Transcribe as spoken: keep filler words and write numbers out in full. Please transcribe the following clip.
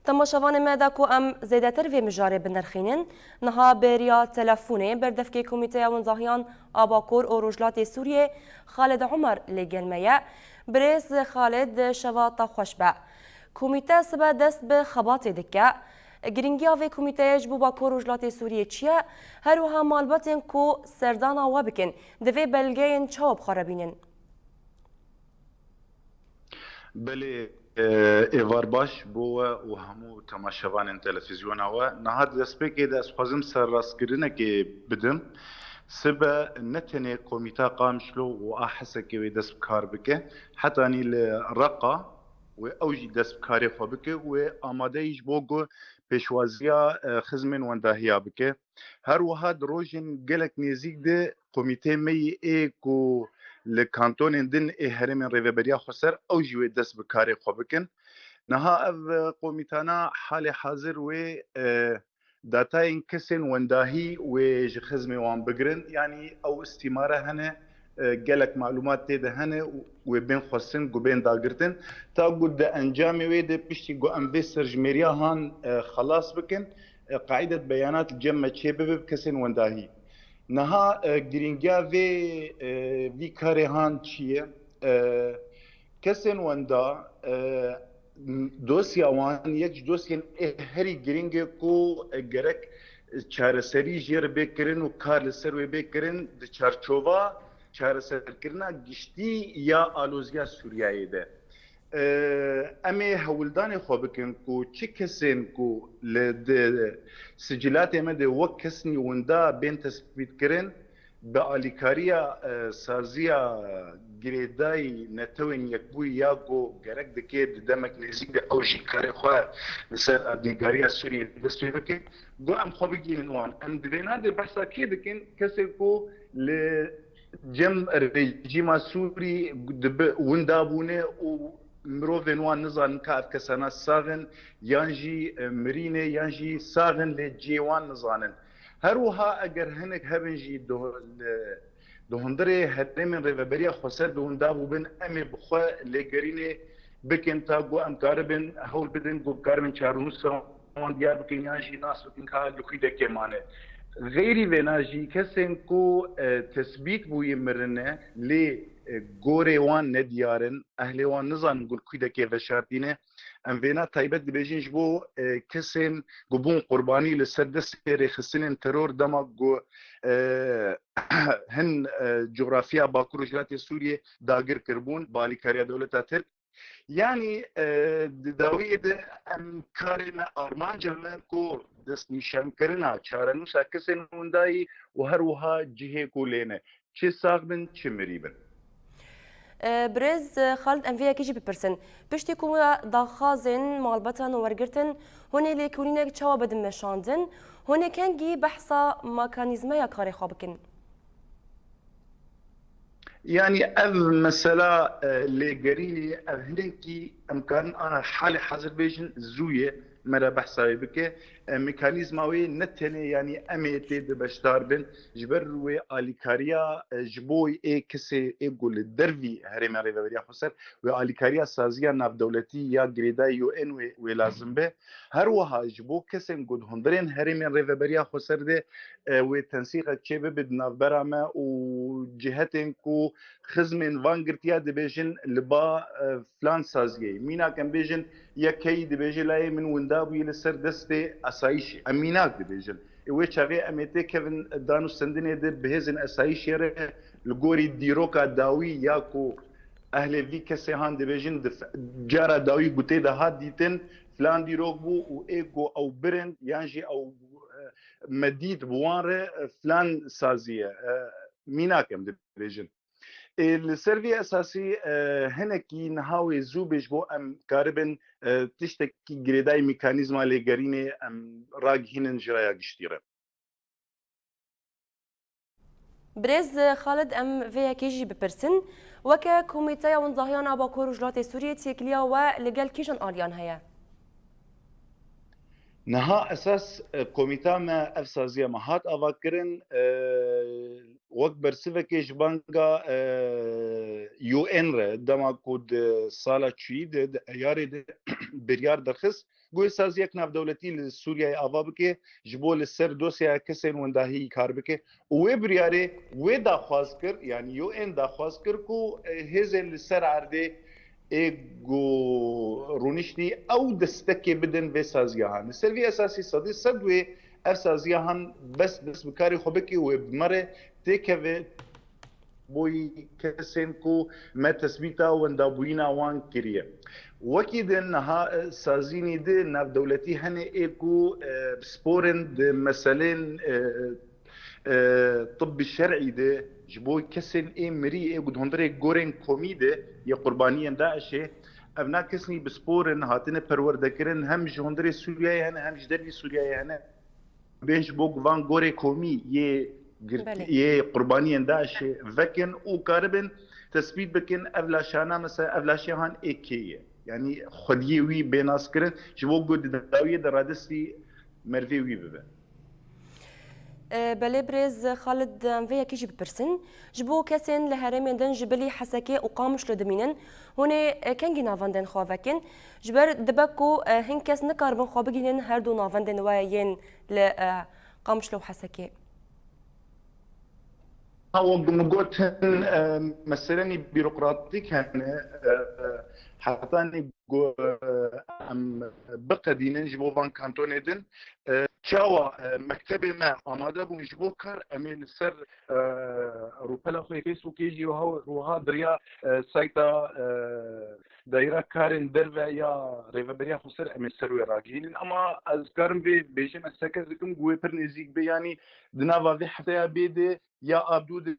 Temaşevanê me, da ku em zêdetir vê mijarê binirxînin, niha beriya telefonê berdevkê Komîteya Windahiyan a Bakur û Rojhilatê Sûriyê Xalid Omer lê gel me ye. Birêz Xalid, şeva te xweş be. Komîte sibe dest bi xebatê dike. Giringiya vê komîteyê ji bo Bakur Rojhilatê Sûriyê çi ye? Her wiha malbatên ku serdana we bikin, divê belgeyên çawa bi xwe re bînin? Belê, e, êvar baş bo we û hemû temaşevanên televîzyona we. Niha di destpêkê de ez xwazim serrastkirinekê bidim. Sibe ne tenê Komîta Qamişlo û a Hesekê wê dest bi kar bike, hetanî li Reqa wê ew jî dest bi karê xwe bike û wê amadeyî ji bo ku pêşwaziya, e, xizmên wendahiya bike. Her wiha di rojên gelek nêzîk de komîteyê me yê ê ku li kantonên din ê herêmên Rêveberiya Xweser, ew jî wê dest bi karê xwe bikin. Niha ev, e, komîtana halê hazir wê, e, datayên kesên wendahî wê ji xizmê wan bigirin. Yanî ew îstîmare hene, e, gelek malûmat tê de hene û wê bên xwestin ku bên dagirtin. Ta ku di encamê wê de piştî ku em vê serjimêriya han, e, xelas bikin, e, qaidet beyanat li cem me çê bibe bi kesên wendahî. Niha, e, girîngiya vê, e, vî karê han çi ye? E, kesên wenda, e, dosya wan yek ji dosyên ê herî giring e ku, e, gerek çareserî jê re bê kirin û kar li ser wê bê kirin di çarçova çareserkirina giştî ya aloziya Sûriyeyê de. E, em ê hewldanê xwe bikin ku çi kesên ku li di sicilatê me de wek kesnî winda bên tespîtkirin, bi alîkariya, e, saziya girêdayî Netewên Yekbûyî ya ku gerek dike di demek nêzîk de ew jî karê xwe li ser erdnîgariya Sûriyê dest pê bike, ku em xwe bigihînin wan. Em di vêna de behsa kê dikin? Kesê ku li cem rejîma Sûrî dibi winda bûne û mirovên wan nizanin ka ev kesana sax in yan jî, e, mirî ne yan jî sax in, lê cihê wan nizanin. Her wiha eger hinek hebin jî di, li, di hundirê herêmên Rêveberiya Xweser di winda bûbin, em ê bi xwe lêgerînê bikin ta ku em karibin hewl bidin ku bikaribin çarenûsa wan diyar bikin yan jî nas bikin ka li kûdekê mane. Xeyrî vêna jî kesên ku, e, tesbît bûyî mirine lê, e, gorê wan nediyar in, ehlê wan nizanin ku li kûdekê veşartîne. Em vêna taybet dibêjin ji bo, e, kesên ku bûn qurbanî li ser destê rêxistinên teror dema ku, e, hin, e, coğrafya Bakur û Rojhilatê Sûriyê dagir kiribûn bi alîkariya dewleta Tirk. Yanî, e, di dawiyê de em karê me, armanca me ku destnîşankirina çarenûsa kesên windayî û her wiha cihê ku lê ne, çi sax bin, çi mirî bin. E, Birêz, e, Xalid, em vê yekê jî bipirsin. Piştî ku daxwazên malbatan wergirtin, hûn ê lêkolînek çawa bidin meşandin? Hûn ê kengî behsa mekanîzmeya karê xwe bikin? Yanî ev mesela, e, lêgerînê, ev hinekî em karin a halê hazir bêjin zû ye me re behsa wê bike. E, mekanîzma wê ne tenê, yanî em ê tê de beşdar bin, ji ber wê alîkariya, e, ji bo ê kesê ê ku li dervî herêmên Rêveberiya Xweser, wê alîkariya saziya navdewletî ya girêdayî U N wê, wê lazim be. Her wiha ji bo kesên ku di hundirên herêmên Rêveberiya Xweser de, e, wê tensîqek çêbibe di navbera me û cihetên ku xizmên van girtiya dibêjin li ba, e, filan saziyê. Mînak em bêjin, yekeyî dibêje layê min winda bûye li ser destê esayîşê. Em mînak dibêjin. Ê wê çaxê em ê têkevin dan û stendinê de bi hêzên esayîşê re li gorî dîroka dawî ya ku ehlê vî kesê han dibêjin, di f-, cara dawî ku tê de hat dîtin, filan dîrok bû û ê ku ew birin yan jî ew, e, me dît bi wan re, e, filan sazî ye. E, mînak em dibêjin. Ê, li ser vî esasî, e, hinekî niha wê zû bê ji bo em karibin, e, tiştekî girêdayî mekanîzma lêgerînê em ragihînin ji raya giştî re. Birêz Xalid, em vê yekê jî bipirsin. Weke Komîteya Windahiyan a Bakur û Rojhilatê Sûriyê têkiliya we li gel kîjan aliyan heye? Niha esas, e, komîta me, ev saziya me hat avakirin, e, wek bersivekê ji banga, e, U N re, dema ku di sala çûyî de, di Eyarê de biryar derxist, ku wê saziyek navdewletî li Sûriyeyê ava bike, ji bo li ser dosyaya kesên wendahî kar bike. Û wê biryarê wê daxwaz kir, yanî U N daxwaz kir ku, e, hêzên li ser erdê ê ku rûniştî ew destekê bidin vê saziya han. Li ser vî esasî sedî sed wê ev saziya han bes dest bi karê xwe bike û wê bi me re têkeve boyî kesên ku me tesbîta wendabûyîna wan kiriye. Wekî din niha, e, sazînî di navdewletî hene ê ku, e, bi sporin di meselên, e, e, tibbî şer'î de ji bo kesên ê mirî ê ku di hundirê gorên komî de yê qurbaniyên DAIŞê, evna kesnî bi sporin hatine perwerdekirin, hem ji hundirê Sûriyeyê hene hem ji dervî Sûriyeyê hene. Bên ji bo van gorê komî yê girt-, Belê. yê qurbaniyên DAIŞê vekin û karibin tespît bikin ev laşana, mesela ev laşê han ê kê ye. Yanî xwediyê wî bê naskirin, ji bo ku di dawiyê de radestî mervê wî bibe. E, belê birêz Xalid, em vê yekê jî bipirsin. Ji bo kesên li herêmên din ji bilî Hesekê û Qamişlo dimînin, hûn ê, e, kengî navendên xwe vekin? Ji ber dibe ku, e, hin kes nikaribin xwe bigihînin her du navendên we yên li, e, Qamişlo û Hesekê. Ha, wek min got, hin, e, meselên bîrokratîk hene, e, e, hetanî ku, e, em biqedînin ji bo van kantonê din. E, çawa, e, mektebê me amade bûn ji bo kar, em ê li ser, e, rûpela xwe yê Facebookê jî wiha, wiha diriya, e, sayta, e, Daîra Karên Derve ya Rêveberiya Xweser em ê ser wê ragihînin. Ama ez karim vê bêjim, ez tekez dikim ku wê pir nêzîk bê, yanî di nava vê hefteya bê de ya Abdû de